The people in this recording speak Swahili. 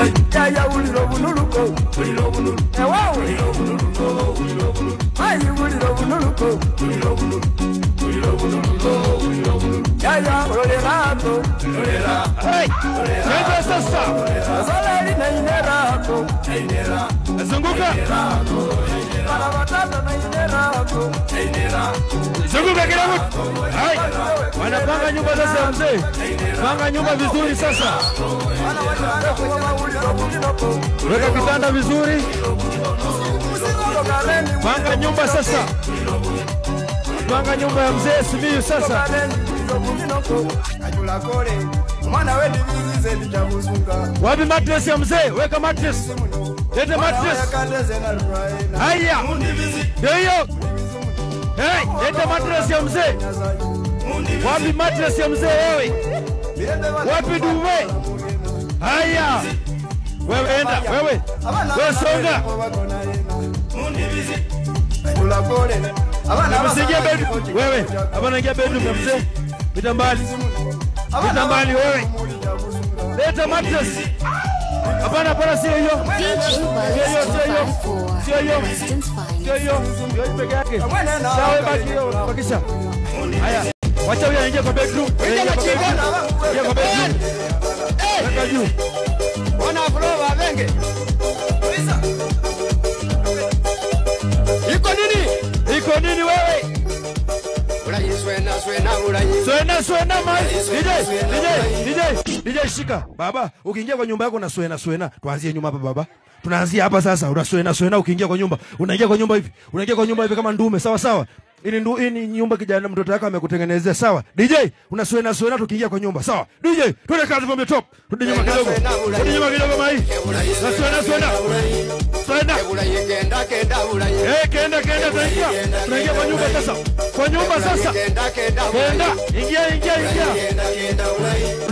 Yaya uliro bunuluko uliro bunulu ewa uliro bunuluko uliro bunulu ayi uliro bunuluko uliro bunulu uliro bunuluko uliro bunulu yaya olerato olera hey nenda sasa salali na inerato inera zunguka para batata na inerato inera zunguka kila mtu. Hai, wanapanga nyumba sasa mzee. Panga nyumba vizuri sasa. Weka kitanda vizuri. Panga nyumba sasa. Panga nyumba ya mzee Simiyu sasa. Wapi mattress ya mzee? Weka mattress. Leta mattress. Haya. Ndio hiyo. Hey, leta mattress ya mzee. Wapi mattress ya mzee wewe? Wapi duve? Haya. Wewe enda, wewe. Wewe songa. Msingie bedroom wewe. Hapana ingia bedroom ya mzee. Pita mbali. Pita mbali wewe. Leta mattress. Hapana, hapana sio hiyo. Sio hiyo, sio hiyo. Sio hiyo. Sio hiyo. Sio peke yake. Sawa baki hiyo, bakisha. Haya. Wacha huyo aingie kwa bedroom. Ingia kwa bedroom. Weka juu. Wana flow wa venge. Iko nini? Iko nini wewe? Swena swena ulayi. Swena swena mai. DJ, DJ, DJ, DJ shika. Baba, ukiingia kwa nyumba yako na swena swena. Tuanzie nyuma hapa baba. Tunaanzia hapa sasa. Una swena swena ukiingia kwa nyumba. Unaingia kwa nyumba hivi. Unaingia kwa nyumba hivi kama ndume, sawa sawa. Ili ndu ini nyumba kijana mtoto wako amekutengenezea, sawa. DJ, una swena swena tukiingia kwa nyumba, sawa. DJ, twende kazi from the top. Rudi nyuma kidogo. Rudi nyuma kidogo mai. Na swena swena. Swena. Kenda kenda ulayi. Eh, kenda kenda tunaingia. Tunaingia kwa nyumba sasa. Kwa nyumba sasa. Kenda kenda. Kenda. Ingia ingia ingia. Kenda kenda ulayi.